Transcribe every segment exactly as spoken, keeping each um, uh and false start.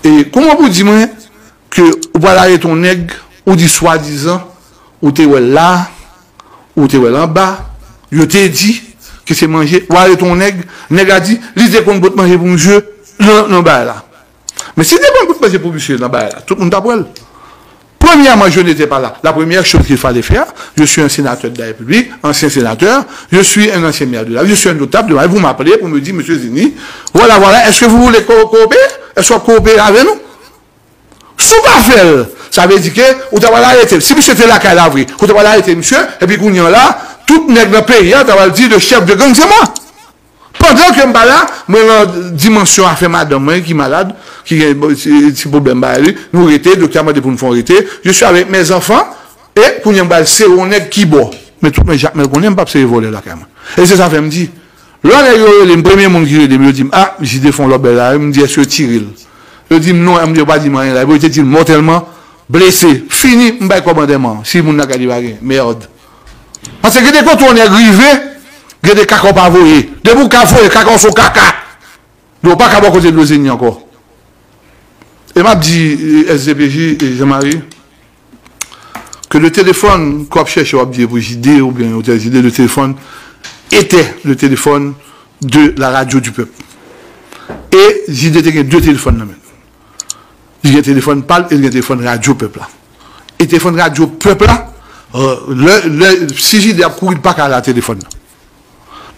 E kòman pou di mwen ke ou pral arete yon nèg, ou di swadizan, ou te wè l la, ou te wè l anba, yo te di ke se manje, ou arete yon nèg, nèg la di, li te konn pot manje pou misye nan, nan bagay la. Men si te konn pot manje pou misye nan bagay la, tout moun t ap wè l. Premièrement, je n'étais pas là. La première chose qu'il fallait faire, je suis un sénateur de la République, ancien sénateur, je suis un ancien maire de la ville, je suis un notable de la ville. Vous m'appelez pour me dire, Monsieur Zini, voilà, voilà, est-ce que vous voulez co- coopérer? Est-ce que vous coopérez avec nous? Si w pa fè l, sa vle di ke ou ta pral arete l. Si misye te lakay la vre, ou ta pral arete misye, epi kounye a la, tout nèg nan peyi a ta pral di le chef de gang se mwen. Pandan ke m pa la, mwen nan dimansyon afè madanm mwen ki malad, ki gen bon, ti ti pwoblèm bagay li, nou rete, doktè a mande pou n fè yon rete. Je suis avec mes enfants, e kounye a m pral sere yon nèg ki bò. Men tout mwen Jakmèl konnen m p ap sere vòlè lakay mwen. E se sa fè m di, lè nèg yo rele m, premye moun ki rele m, yo di m, a, Jide fè yon lòt bagay la, m di, èske yo tire l? Yo di m non, m di, yo pa di m anyen la. Epi yo te di l mòtèlman blese. Fini, m bay kòb antèman an. Si moun nan ka li pa gen, mèd. Paske gen de kote yon nèg rive, gen de kaka w pa voye. Depi w ka voye, kaka w se yon kaka. Donk, ou pa ka bò kote Dozeni ankò. E m ap di, eh, S D P J, eh, Jean Marie, que le téléphone, que w ap chèche, w ap di pou Jide, oubyen otè Jide, le téléphone était le téléphone de la radio du peuple. E Jide te gen de telefòn nan men l. Li gen telefòn pa l e li gen telefòn radyo pèp la. E telefòn radyo pèp la, euh, lè, lè, si Jide ap kouri, li pa ka al a telefòn nan.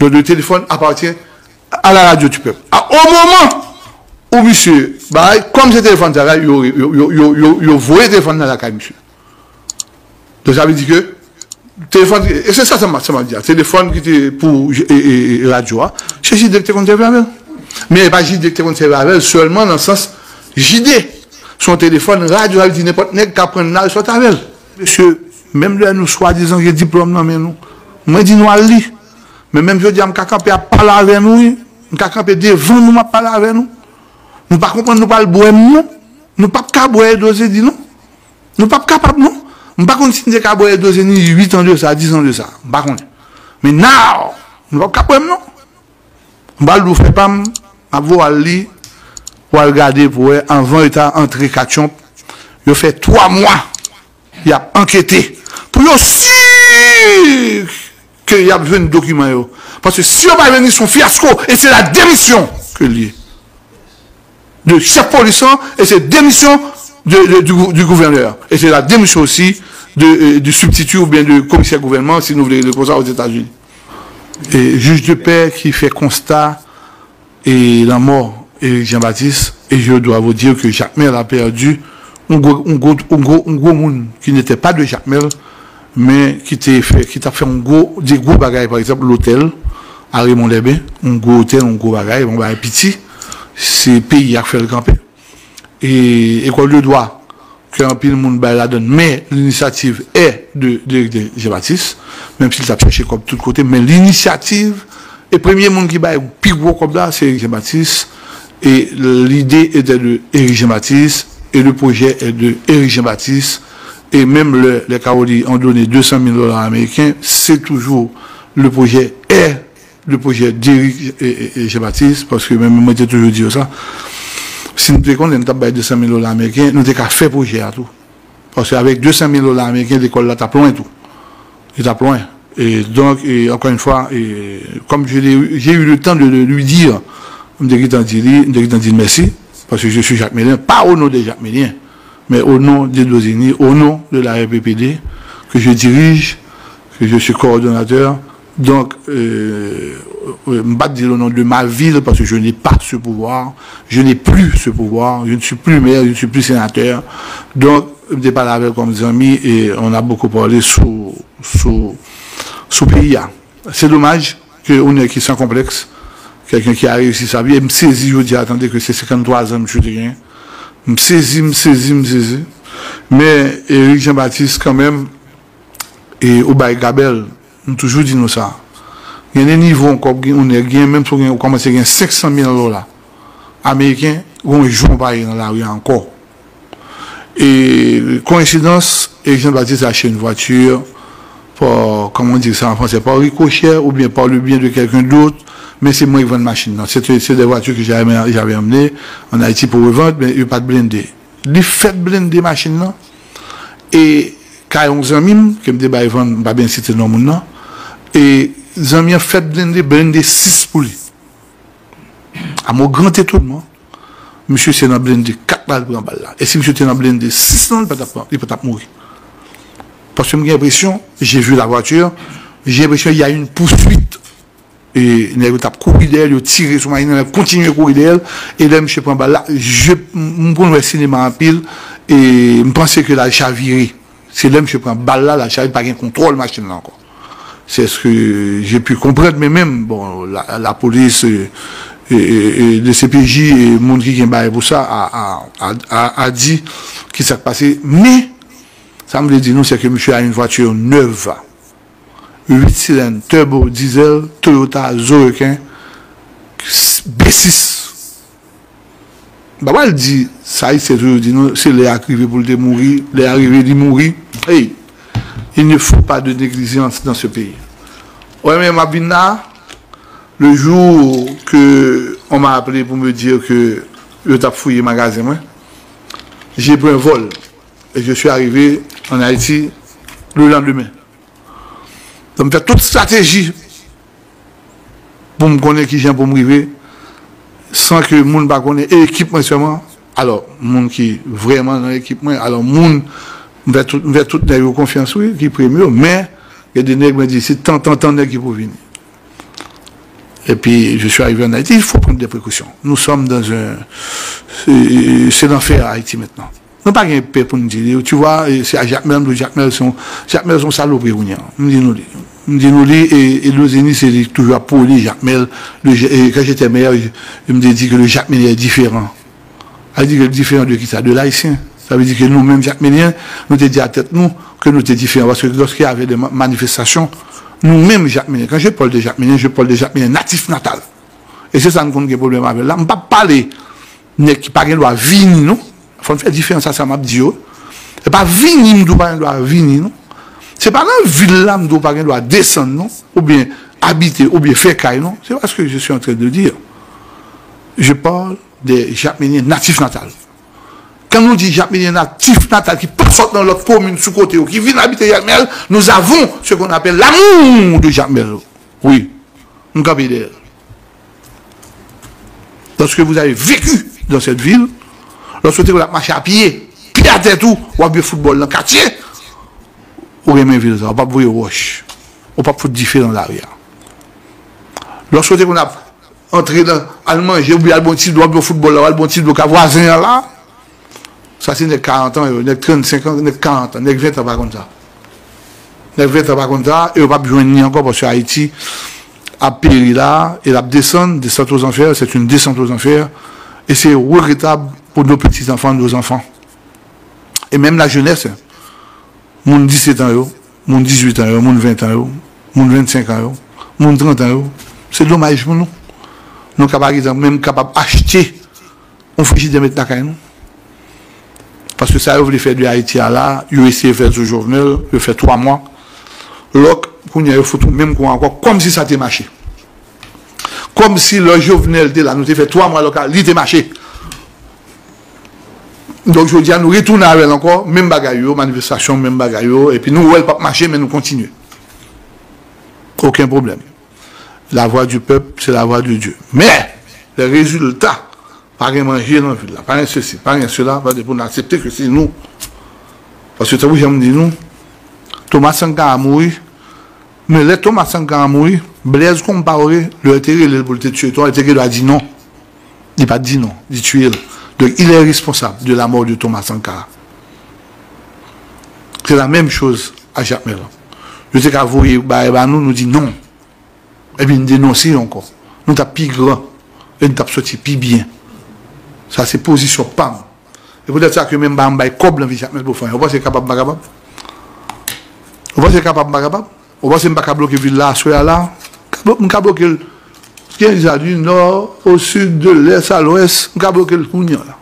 Donc, le téléphone appartient à la radio du peuple. A, o moman ou misye bay, kòm se telefòn sa la, yo, yo, yo, yo, yo, yo voye telefòn nan lakay misye. Donk, sa vle di ke telefòn, e se sa, sa m ap di a, telefòn ki te pou e, e, e, radyo a, se Jide ki te konn sèvi avè l. Men e pa Jide ki te konn sèvi avè l sèlman nan sans Jide. Se yon telefòn radyo, sa vle di nenpòt nèg ka pran l nan resòt avè l. Mesye, menm lè nou swadizan gen diplòm nan men nou, mwen di nou al li. Men menm jodi a, m ka kanpe ap pale avè nou, wi. M ka kanpe devan nou, m ap pale avè nou. Nou pa konprann, nou pral bwè m non. Nou p ap ka bwè Edo Zeni non. Nou p ap kapab non. M pa konn si n te ka bwè Edo Zeni uit an de sa, dis an de sa. M pa konnen. Men now, nou p ap ka bwè m non. M pral di w fè pa m, m ap voye w al li, w al gade pou wè, anvan yo ta antre Katyonp, yo fè twa mwa y ap ankete pou yo si ke y ap jwenn dokiman yo. Paske si yo pa jwenn li, se yon fyasko e se la demisyon ke l ye. De chèf polis lan, e se demisyon de, de, du, du gouvènè. E se la demisyon osi de, euh, du substitut oubyen de komisè gouvènman, si nou vle rele l konsa, Ozetazini. E jij de pè ki fè konsta et la mort Éric Jean-Baptiste, et je dois vous dire que Jacmel a perdu un gros, un gros, un gros, un gros moun qui n'était pas de Jacmel, men ki te fè, ki t ap fè yon gwo, de gwo bagay, pa egzanp, lotèl a Raymond Lèben, yon gwo otèl, yon gwo bagay, yon bagay piti, se peyi a k fè l kanpe. E ekòl de dwa, ke anpil moun bay ladann, men l'initiative est de, de, de Jean-Baptiste, menm si l t ap chèche kòb tout kote, men l'initiative, e premye moun ki bay pi gwo kòb la, se Éric Jean-Baptiste, et l'idée était de Éric Jean-Baptiste, et le projet est de Éric Jean-Baptiste, et même le, les Caroli ont donné deux cent mille dollars américains, c'est toujours le projet est le projet d'Éric et, et, et Jean-Baptiste, paske menm mwen te toujou di yo sa, si nou te konnen nou t ap bay de san mil dola ameriken, nou te ka fè pwojè a tou. Paske avèk de san mil dola ameriken, lekòl la t ap lwen tou. Li t ap lwen. Et donc, et encore une fois, et comme je l'ai, j'ai eu le temps de le lui dire, m te gentan di li, m te gentan di l mèsi, paske je suis Jacmelien, pas au nom des Jacmeliens, mais au nom d'Edo Zeni, au nom de la R P P D, que je dirige, que je suis coordonnateur. Donc, euh, euh, m pa t di l au nom de ma ville, parce que je n'ai pas ce pouvoir, je n'ai plus ce pouvoir, je ne suis plus maire, je ne suis plus sénateur. Donc, m te pale avè l kòm zanmi, et on a beaucoup parlé sou, sou, sou peyi a. C'est dommage que yon nèg ki san konplèks, quelqu'un qui a réussi sa vie, e m sezi jodi a tande ke se senkanntwa zan misye te genyen. M sezi, m sezi, m sezi. Men Éric Jean-Baptiste, kanmenm, e ou bay gabèl, m toujou di nou sa. Gen de nivo yon kòb, yon nèg gen, menm si w gen, ou kòmanse gen senk san mil dola ameriken, gon jou w pa ye nan lari a ankò. E koyensidans, Éric Jean-Baptiste a achte yon vwati, pa, comment on dit ça en français, par ricochet oubyen par le biais de quelqu'un d'autre, Mais c'est moi qui vends machine. Non, c'était, c'est des voitures que j'avais, j'avais emmenées en Haïti pour revendre, mais il n'y a pas de blindé. Li fèt blende machin nan. E kay yon zanmi m, ke m te bay vann, m pa byen site non moun nan. E zanmi an fèt blende, blende sis pou li. A mon grand étonnement, misye se nan blende kat la l pran bal la. E si misye te nan blende sis lan, li pa t ap, li pa t ap mouri. Paske m gen enpresyon, j'ai vu la voiture, j'ai l'impression il y a une poursuite. E nèg yo t ap kouri dèyè l, yo tire sou machin nan, kontinye kouri dèyè l. E lè misye pran bal la, je, m konn wè sinema anpil, e m panse ke l al chavire. Se lè misye pran bal la, l al chavire, pa gen kontwòl machin nan ankò. C'est ce que j'ai pu comprendre, mais même, bon, la, la police, euh, et, et, et D C P J, et moun ki gen bagay pou sa, a, a, a, a, a di ki sa k pase. Men, sa m vle di nou, se ke misye a une voiture neuve. Uit silèn, turbo, diesel, Toyota, zo reken, B sis. M pa pral di sa Ayisyen toujou di nou, se lè a k rive pou l te mouri, lè a rive li mouri. Hey, il ne faut pas de négligence dans ce pays. Wè, men m ap vin la, le jour que on m'a appelé pour me dire que yo t ap fouye magazen mwen, j'ai pris un vol et je suis arrivé en Haïti le lendemain. Donk, m fè tout strateji pou m konnen kijan pou m rive, san ke moun pa konnen, e ekip mwen sèlman. Alò, moun ki vrèman nan ekip mwen, alò, moun, m fè tout, m fè tout nèg yo konfyans, wi, ki pre m yo, men, gen de nèg, mwen di, se tan, tan, tan nèg ki pou vini. Et puis, je suis arrivé en Haïti, il faut prendre des précautions. Nous sommes dans un, c'est, c'est l'enfer à Haïti maintenant. Nou pa gen pè pou n di li. Tu vois, e se a Jakmèl, m di Jakmèl se yon, Jakmèl se yon salopri kounye a. M di nou li. M di nou li, e, e Lozeni se li ki toujou ap pwole Jakmèl. Le, e, quand j'étais maire, je, je me dis que le Jakmelien est différent. Ça veut dire que différent de qui ça? De l'haïtien. Sa vle di ke nou menm Jakmelyen, nou te di a tèt nou ke nou te diferan. Paske lorsqu'il y avait des ma-, manifestations, nou menm Jakmelyen, quand je parle de Jakmelyen, je parle de Jakmelyen natif natal. E se sa n konn gen pwoblèm avè l la. M p ap pale nèg ki pa gen dwa vini, non. Fò n fè diferans a sa m ap di yo. Se pa vini m di w pa gen dwa vini, non. Se pa nan vil la m di w pa gen dwa desann, non. Oubyen abite, oubyen fè kay, non. C'est pas ce que je suis en train de dire. Je parle des Jakmelyen natif natal. Kan nou di Jakmelyen natif natal ki pa sot nan lòt komin sou kote yo, ki vin abite Jakmèl, nous avons ce qu'on appelle l'amour de Jakmèl. Wi, m kanpe dèyè l. Lorsque vous avez vécu dans cette ville, lorsque w te konn ap mache a pye, pye atè tou, w ap jwe foutbòl nan katye, ou renmen vil sa, ou p ap voye wòch, ou p ap fout dife nan lari a. Lorsque w te konn ap antre nan, al manje, oubyen al bon ti dlo, al bon foutbòl la, al bon ti dlo ka vwazen an la, sa se nèg karant an yo, nèg trannsenk an, nèg karant an, nèg ven an pa konn sa. Nèg ven an pa konn sa, e yo p ap jwenn li ankò, paske Ayiti ap peri la, e l ap desann, descente aux enfers, c'est une descente aux enfers, et c'est regrettable pour nos petits-enfants, nos enfants. Et même la jeunesse, hein, moun disèt an yo, moun dizuit an yo, moun ven an yo, moun vennsenk an yo, moun trant an yo, se domaj pou nou. Nou ka, pa egzanp, menm kapab achte yon frijidè met lakay nou. Paske sa yo vle fè de Ayiti a la, yo eseye fè l sou Jovenel, yo fè twa mwa. Lòk, kounye a yo fout ou menm kou ankò, kòmsi sa te mache. Kòmsi lè Jovenel te la, nou te fè twa mwa lòk la, li te mache. Donk, jodi a, nou retounen avè l ankò, menm bagay yo, manifestasyon, menm bagay yo, epi nou wè l p ap mache, men nou kontinye. Okenn pwoblèm. La voix du peuple, c'est la voix de Dieu. Men, lè rezilta, pa gen manje nan vil la, pa gen sesi, pa gen sela, fòde pou n aksepte ke se nou. Paske, tankou jan m di nou, Thomas Sankara mouri, men lè Thomas Sankara mouri, Blaise Compaoré, lè yo te rele l pou l te tiye Thomas, li te gen dwa di non. Li pa t di non, li tiye l. Donc, il est responsable de la mort de Thomas Sankara. C'est la même chose à Jacmel. Yo te ka voye bagay ba nou, nou di non. Epi n denonse yo ankò. Nou t ap pi gran. E n t ap soti pi byen. Sa se pozisyon pa m. E poutèt sa ke menm ba m bay kòb nan vi Jacmel pou fè anyen. Ou panse kapab m pa kapab? Ou panse kapab m pa kapab? Ou panse m pa ka bloke vil la aswè a la? M ka blo-, m ka bloke l. Gen sa du nò, o sid, de lès a lwès, m ka bloke l kounye a la.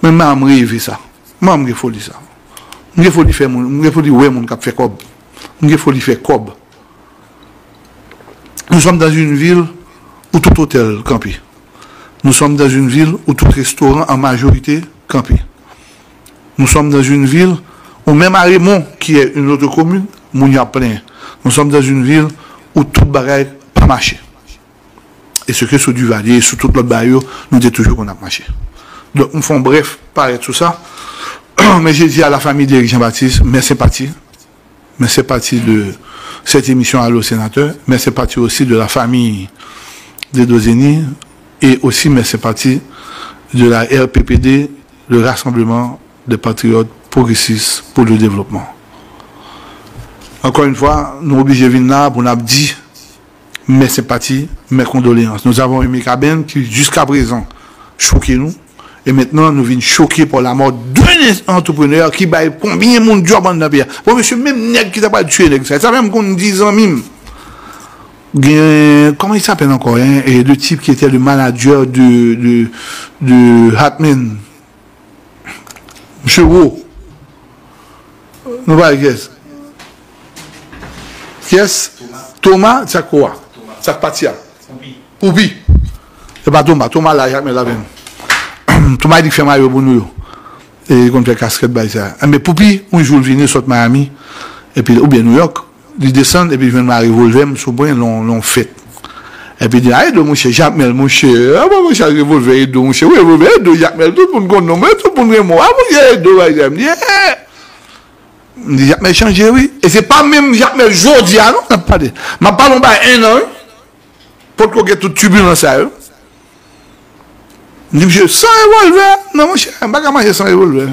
Men m pa janm reve sa. M pa janm gen foli sa. M gen foli fè moun, m gen foli wè moun k ap fè kòb. M gen foli fè kòb. Nous sommes dans une ville où tout hôtel campé. Nous sommes dans une ville où tout restaurant en majorité campé. Nous sommes dans une ville où même à Raymond, qui est une autre commune, moun y ap plenyen. Nous sommes dans une ville où tout bagay pa mache. E se ke sou Duvalier e sou tout lòt bagay yo, nou te toujou konn ap mache. Donk, m fè yon brèf parèt sou sa. Men je di a la fanmi Derick Jean-Baptiste, mes sympathies. Mes sympathies de cette émission Allô Sénateur. Mes sympathies aussi de la famille d'Edouard Zeni et aussi mes sympathies de la R P P D, le Rassemblement des Patriotes Progressistes pour le Développement. Ankò yon fwa, nou oblije vin la pou n ap di mes sympathies, mes condoléances. Nous avons eu Mikaben ki jiska prezan choke nou. E mentnan, nou vin choke pa lamò de antreprener ki bay konbyen moun djòb anndan peyi a. Bon, mesye, menm nèg ki ta pral tiye nèg sa, sa menm konn di zanmi m. Gen, comment il s'appelle encore, hein, et le type qui était le manager de, de, de Hatman. Msye Wo. Nou pale kiyès? Kiyès? Thomas, sa k Wo a? Sa k pati a? Poupi. Se pa Thomas. Thomas la, Jakmèl la menm. Thomas di k fè mayo pou nou yo. E li konn fè kaskèt bay sa. Enben, Poupi, yon jou l vini sot Miami, epi, oubyen New York, li desann, epi jwenn m a revòlvè m sou mwen, lon, lon fèt. Epi di, a, Edo, monchè, Jakmèl, monchè. A, bon, monchè, revòlvè Edo, monchè. Wi, revòlvè Edo, Jakmèl, tout moun konn non mwen, tout moun renmen w. A, monchè, Edo, bay sa. M di, e! M di, Jakmèl chanje, wi. E se pa menm Jakmèl jodi a, non, n ap pale. M ap pale yon bay en an, wi. Potko gen tout tibilans sa yo. M di, misye, san revòlvè? Non, monchè, m pa ka mache san revòlvè.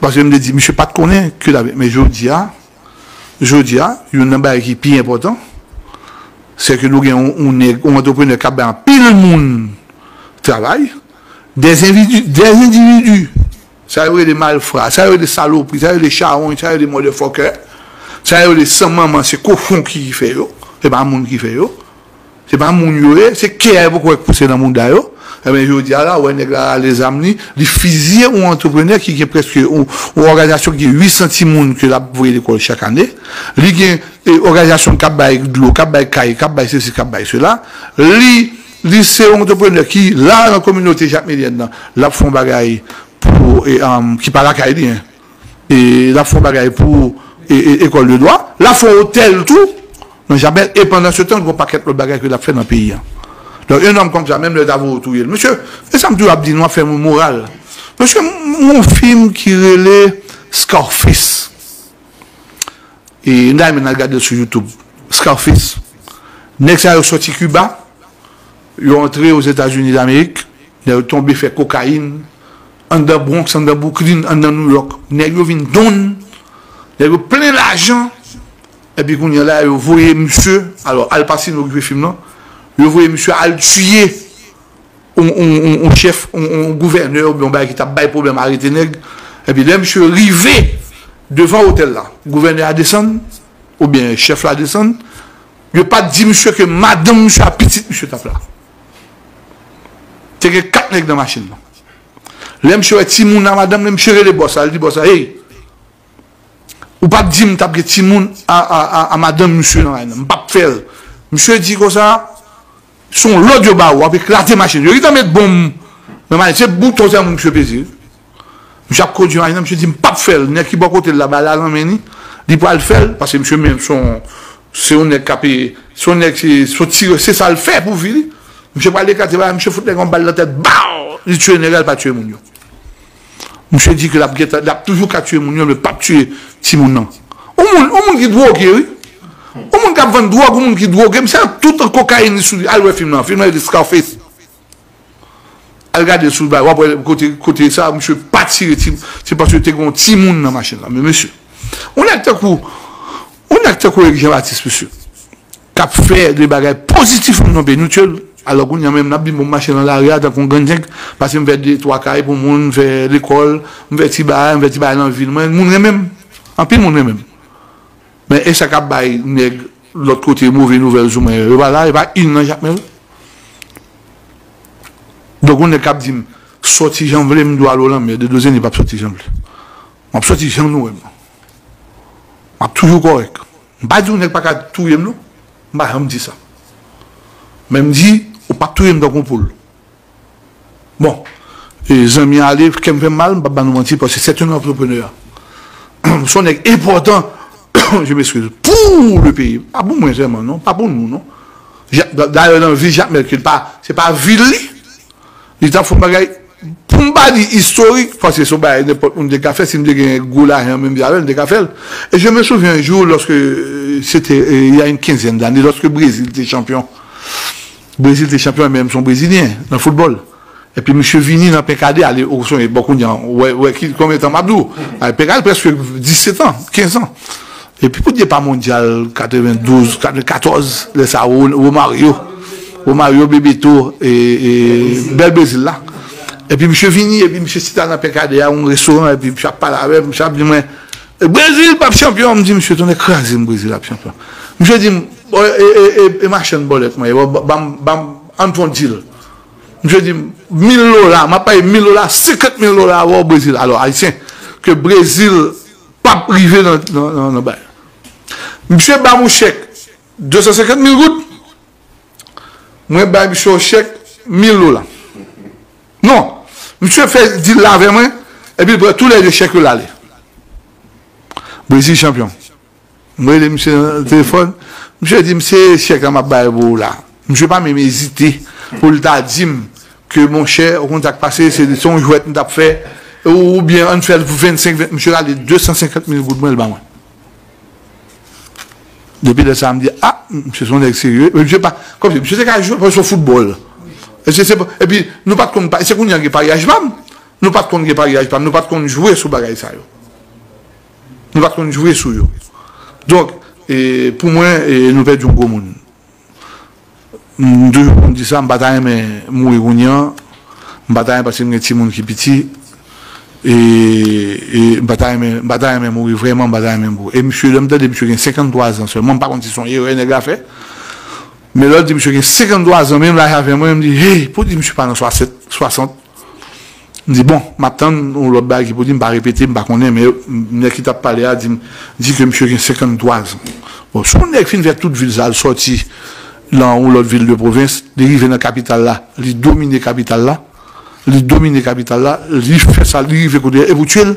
Paske m te di, misye pa t konnen ke l ap, men jodi a, jodi a, youn nan bagay ki pi enpòtan, se ke nou gen yon, yon nèg, yon antreprenè k ap bay anpil moun travay, des individus, des individus, sa yo rele malfra, sa yo rele salopri, sa yo rele chawony, sa yo rele motherfucker, sa yo rele san manman, se kochon ki fè yo, se pa moun ki fè yo. Se pa moun yo ye, se kè a yo poko wè k pouse nan mouda yo. Ebyen, jodi a la, wè nèg la rale zam li, li fizye yon antreprenè ki gen prèske yon, yon òganizasyon ki gen uit san timoun ke l ap voye lekòl chak ane. Li gen, e, òganizasyon k ap bay dlo, k ap bay kay, k ap bay sesi, k ap bay sela. Li, li se yon antreprenè ki la nan kominote jakmelyèn nan. L ap fè yon bagay pou, e, um, ki pa lakay li, en. E l ap fè yon bagay pou, e, e, ekòl de dwa. L ap fè yon otèl tou nan Jakmèl. E pandan se tan, gen yon pakèt lòt bagay ke l ap fè nan peyi a. Donk, yon nonm kòmsa, menm lè yo ta voye w touye l. Mesye, e sa m toujou ap di nou, ap fè moun moral. Mesye, m, m, yon fim ki rele Scarface. E n ta renmen n al gade l sou YouTube. Scarface. Nèg sa yo soti Kiba, yo antre Ozetazini Damerik, nèg yo tonbe fè kokayin, anndan Bronx, anndan Brooklyn, anndan New York. Nèg yo vin don, nèg yo plen lajan, epi kounye a la, yo voye misye, alò, Al Pacino ki jwe fim nan, yo voye misye al tiye yon, yon, yon, yon chèf, yon, yon gouvènè oubyen yon bagay ki t ap bay pwoblèm, arete nèg. Epi lè misye rive devan otèl la, gouvènè a desann, oubyen chèf la desann, yo pa t di misye ke madanm misye a pitit misye t ap la. Te gen kat nèg nan machin nan. Lè misye wè timoun a madanm li, misye rele bòs la, li di bòs la, hey, ou pa t di m t ap gen timoun a, a, a, a madanm misye nan machin nan. M p ap fè l. Misye di konsa, se yon lòd yo ba ou, w ap eklate machin. Yo gentan met bonm nan machin. Se bouton sèlman misye peze. Misye ap kondui machin nan, misye di, m p ap fè l. Nèg ki bò kote l la, ba l a nan men li. Li pral fè l, paske misye menm se yon, se yon nèg k ap, se yon nèg, se, se yon tirè, se sa l fè pou vi li. Misye pral eklate bagay, misye fout nèg yon bal nan tèt, baw! Li tiye nèg la, li pa tiye moun yo. Misye di ke l ap gentan, l ap toujou ka tiye moun yo, men l p ap tiye timoun nan. Yon moun, yon moun ki dwoge, wi. Yon moun k ap vann dwòg, yon moun ki dwoge, misye tout an kokayin li sou li. Al wè fim nan, fim nan rele Scarface. Al gade sou l, w ap wè kote, kote sa, misye pa tire ti, se paske te gen yon timoun nan machin la. Men mesye, yon nèg tankou, yon nèg tankou Eric Jean Baptiste, mesye, k ap fè de bagay pozitif nan peyi nou, tchèl. Alò, kounye a menm, n ap vin pou m mache nan lari a tankou yon grenn nèg, paske m fè de, twa kay pou moun, m fè lekòl, m fè ti bagay, m fè ti bagay nan vil mwen. Moun renmen m. Anpil moun renmen m. Men e sa k ap bay nèg lòt kote move nouvèl sou mwen yo. Yo pa la, yo pa youn nan Jakmèl. Donk, yon nèg k ap di m, sòti jan m vle, m dwe ale w lanmè. Edo Zeni p ap sòti jan m vle. M ap sòti jan nou wè m. M ap toujou kòrèk. M pa di yon nèg pa ka touye m, non. M pa janm di sa. Men m di, ou p ap touye m tankou yon poul. Bon, e, zanmi an ale, kè m fè m mal, m p ap ba nou manti, paske se yon antreprenè. Se yon nèg enpòtan, je m'excuse, pou le peyi. Pa pou mwen sèlman, non, pa pou nou, non. Ja-, da-, dayè, nan vil Jakmèl, ke l pa, se pa vil li, li t ap fè yon bagay, pou m pa di istorik, paske se yon bagay nenpòt moun te ka fè, si m te gen gwo lajan menm jan avè l, m te ka fè l. E je me souviens un jour, lorsque, euh, c'était, euh, il y a une quinzaine d'années, lorsque Brezil te chanpyon. Brezil te chanpyon, men m se yon Brezilyen nan foutbòl. Epi misye vini nan P K D, ale, ou sonje, bon, kounye a, wè, wè ki, konbyen tan m ap di w? P K D prèske disèt an, kenz an. Epi pou di pa mondyal katrevendouz, katrevenkatòz, lè sa, Ro-, Romario, Romario, Bebeto, e, e, bèl Brezil la. Epi misye vini, epi misye chita nan P K D a, yon restoran, epi misye ap pale avè m, misye ap di mwen, "Brezil p ap chanpyon." M di, "Misye, tonnè kraze m, Brezil ap chanpyon." Misye di m, "Bon, e, e, e, e machann bòlèt mwen, ban m, ban m, ann fè yon dil." Misye di m, "Mil dola, m ap pale mil dola, senkant mil dola avè w Brezil." Alò, Ayisyen, ke Brezil p ap rive nan, nan, nan, nan bay. Misye ba m yon chèk de san senkant mil goud, mwen bay misye yon chèk mil dola. Non, misye fè dil la avè mwen, epi l pran toulède chèk yo l ale. Brezil chanpyon. M rele misye nan telefòn. Misye di m, "Se chèk la m ap bay pou ou la." Misye pa menm ezite pou l ta di m ke, "Monchè, ou konn sa k pase, se, se yon jwèt m t ap fè, ou, oubyen ann fè l pou vennsenk, ven-," misye rale de san senkant mil goud mwen, l ba mwen. Depi lè sa a, m di, "A, misye se yon nèg serye." Men misye pa, kòmsi, misye te ka jwe, paske se foutbòl. E se, se, epi, nou pa t konn pa, se kounye a gen paryaj pa m. Nou pa t konn gen paryaj pa m, nou pa t konn jwe sou bagay sa yo. Nou pa t konn jwe sou yo. Donk, e, pou mwen, e, nou pèdi yon gwo moun. M toujou konn di sa, m pa ta renmen mouri kounye a. M pa ta renmen paske m gen timoun ki piti. E, e m pa ta renmen, m pa ta renmen mouri vrèman, m pa ta renmen mouri. E misye, lè m tande misye gen senkanntwa zan sèlman, m pa konn si se yon erè nèg la fè. Men lè l di misye gen senkanntwa zan, menm laj avè mwen, m di, "Hey, pou di misye pa nan swasant, swasant." M di, "Bon, m ap tann yon lòt bagay ki pou di, m pa repete, m pa konnen, men nèg ki t ap pale a di m, di ke misye gen senkanntwa zan." Bon, si yon nèg fin fè tout vil sa, l sòti nan yon lòt vil de pwovens, li rive nan kapital la, li domine kapital la, li domine kapital la, li fè sa, li rive kote, e pou tiye l,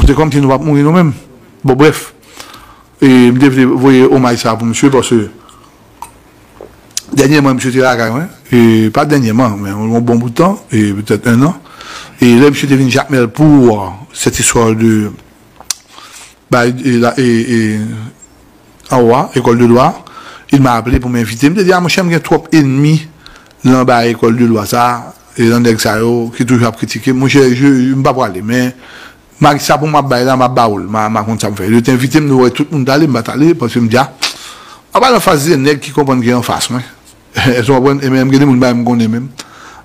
se kòmsi nou p ap mouri nou menm. Bon, brèf, e m te vle voye omaj sa pou misye, paske dènyèman, misye te lakay mwen, e pa dènyèman, men yon bon bout tan, e petèt en an. E lè misye te vin Jakmèl pou, euh, cette histoire de, bah, e, la, e, e, an wa, école de droit, il m'a appelé pou m envite. M te di, "A, monchè, m gen twòp ènmi nan ba école de droit sa, e nan nèg sa yo ki toujou ap kritike m. Monchè, je, m pa prale, men mari sa pou m ap bay la, m ap ba ou l, m a, m a konn sa m fè." Yo te envite m, nou wè tout moun t ale, m pa t ale, paske m di, "A, m ap al anfas de nèg ki konprann ki anfas mwen." Èske w konprann? E menm gen de moun bay m konnen menm.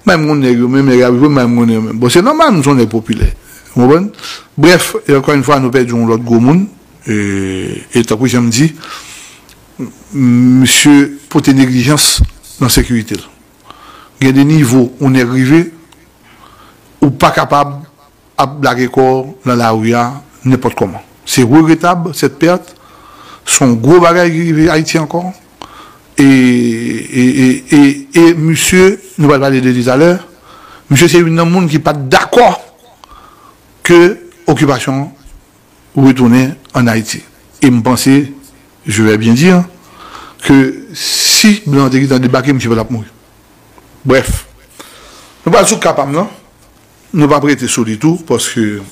Bay m konnen nèg yo menm, nèg yo ap jwe, bay m konnen yo menm. Bon, se nòmal, m se yon nèg popilè. Ou konprann? Brèf, e ankò yon fwa, nou pèdi yon lòt gwo moun. E, e tankou jan m di, misye pote neglijans nan sekirite l. Gen de nivo ou nèg rive, ou pa kapab ap lage kò w nan lari a nenpòt kòman. C'est regrettable, cette perte. Se yon gwo bagay ki rive Ayiti ankò. E, e, e, e, e misye, nou pral pale de li talè, misye se youn nan moun ki pa t dakò ke okipasyon retounen ann Ayiti. E m panse, je vais bien dire, ke si blan te gentan debake, misye pa t ap mouri. Brèf, nou pral sou ka pa m nan. Nou p ap rete sou li tou, paske,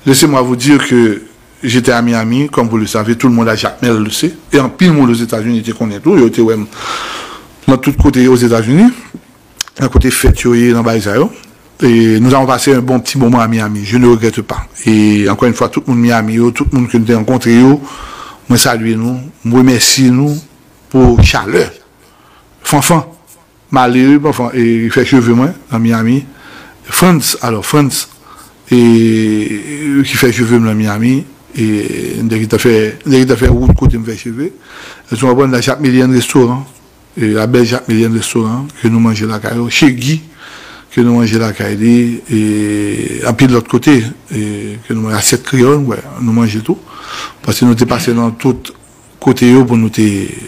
laissez-moi vous dire que j'étais à Miami, comme vous le savez, tout le monde à Jacmel le sait, e anpil moun Ozetazini te konnen tou, yo te wè m nan tout kote Ozetazini, nan kote fèt yo ye, nan bagay sa yo. Et nous avons passé un bon petit moment à Miami, je ne regrette pas. E ankò yon fwa, tout moun Miami yo, tout moun ke m te rankontre yo, mwen salye nou, m remèsye nou pou chalè. Fanfan, malere, Fanfan, e, ki fè cheve mwen nan Miami. Frantz, alò, Frantz, e, ki fè cheve m nan Miami. E, nèg ki ta fè, nèg ki ta fè wout kote m fè cheve. Èske w konprann? La Jacmelian Restaurant, e, la bèl Jacmelian Restaurant, ke nou manje lakay yo. Chez Guy, ke nou manje lakay li. E, anpil lòt kote, e, ke nou manje. Asyèt Kreyòl, wè, nou manje tou. Paske nou te pase nan tout kote yo pou nou te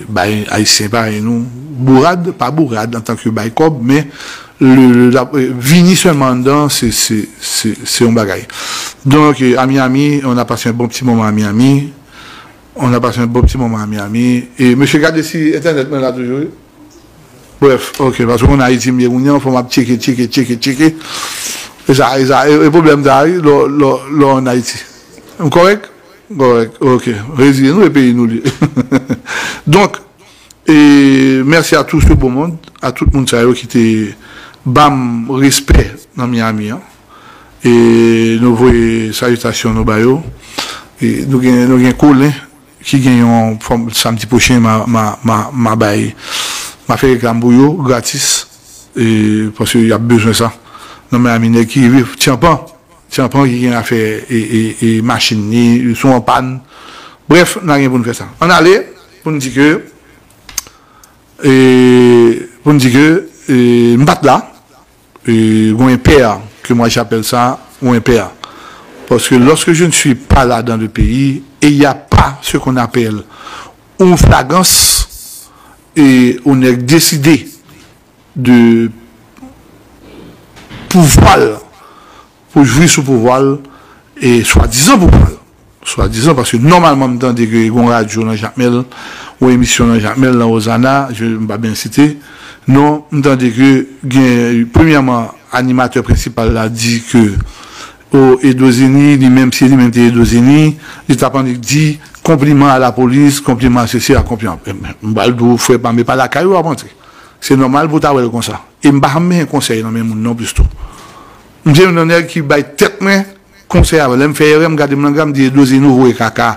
bay Ayisyen parèy nou bourad, pa bourad antanke bay kòb, men le, le, la, vini sèlman anndan, se, se, se, se yon bagay. Donk, a Miami, on a passé un bon petit moment à Miami. On a passé un bon petit moment à Miami. E mesye, gade si entènèt mwen la toujou, wi. Bref, ok, paske an Ayiti m ye kounye an, fò m ap tcheke, tcheke, tcheke, tcheke. E sa, e sa, e, e pwoblèm sa, wi, lò, lò, lò an Ayiti. M kòrèk? Kòrèk, ok. Reziye nou e peyi nou li. Donk, e mèsi a tout ce beau monde, a tout moun sa yo ki te ba m respè nan Miami an. E nou voye salitasyon nou ba yo. E nou gen, nou gen Kolen ki gen yon fòm samdi pwochen, ma, ma, ma, ma bay, ma fè reklam pou yo gratis. E paske y ap bezwen sa. Nan Miami, nèg ki rive, tyanpan, tyanpan ki gen afè e, e, e machin li, sou an pàn. Bref, n a gen pou n fè sa. Ann ale, pou n di ke, e, pou n di ke, e, m pa t la. E, gon enpè, ke mwa j'appelle sa, gon enpè. Paske lorsque je ne suis pas là dans le pays, et il n'y a pas ce qu'on appelle ou flagrans, e ou nèg deside de pouvwa l, pou jwi sou pouvwa l, e swadizan pouvwa l. Swadizan, paske nòmalman m tande ke gon radyo nan Jakmèl, ou emisyon nan Jakmèl, nan Ozana, je, m pa byen site non, m tande ke gen, premyèman, animatè prensipal la di ke o Edo Zeni, li menm, se li menm te Edo Zeni, li t ap annik di konpliman a lapolis, konpliman a sesi, a konpliman. M pral di w, frè pa m, e pa lakay ou ap antre. Se nòmal pou w ta wè l konsa. E m pa janm benyen konsèy nan men moun non plis tou. M se youn nan nèg ki bay tèt mwen konsèy avè. Lè m fè erè, m gade m nan gra, m di Edo Zeni ou voye kaka.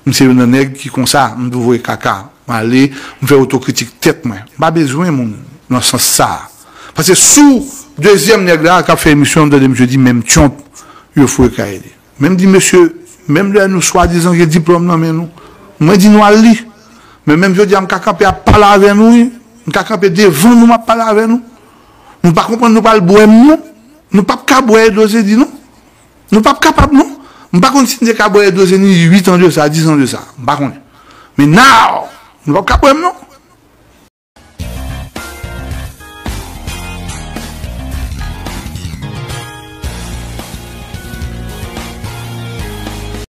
M se youn nan nèg ki konsa, m di w voye kaka. M ale, m fè otokritik tèt mwen. M pa bezwen moun nan sans sa. Paske sou dezyèm nèg la k ap fè emisyon, m tande misye di menm Trump, yo foure kay li. Men m di mesye, menm lè nou swadizan gen diplòm nan men nou, mwen di nou al li. Men menm jodi a m ka kanpe ap pale avè nou, wi. M ka kanpe devan nou, m ap pale avè nou. Nou pa konprann nou pral bwè m non. Nou p ap ka bwè Edo Zeni non. Nou p ap kapab non. M pa konn si n te ka bwè Edo Zeni uit an de sa, dis an de sa. M pa konnen. Men now, nou p ap ka bwè m non.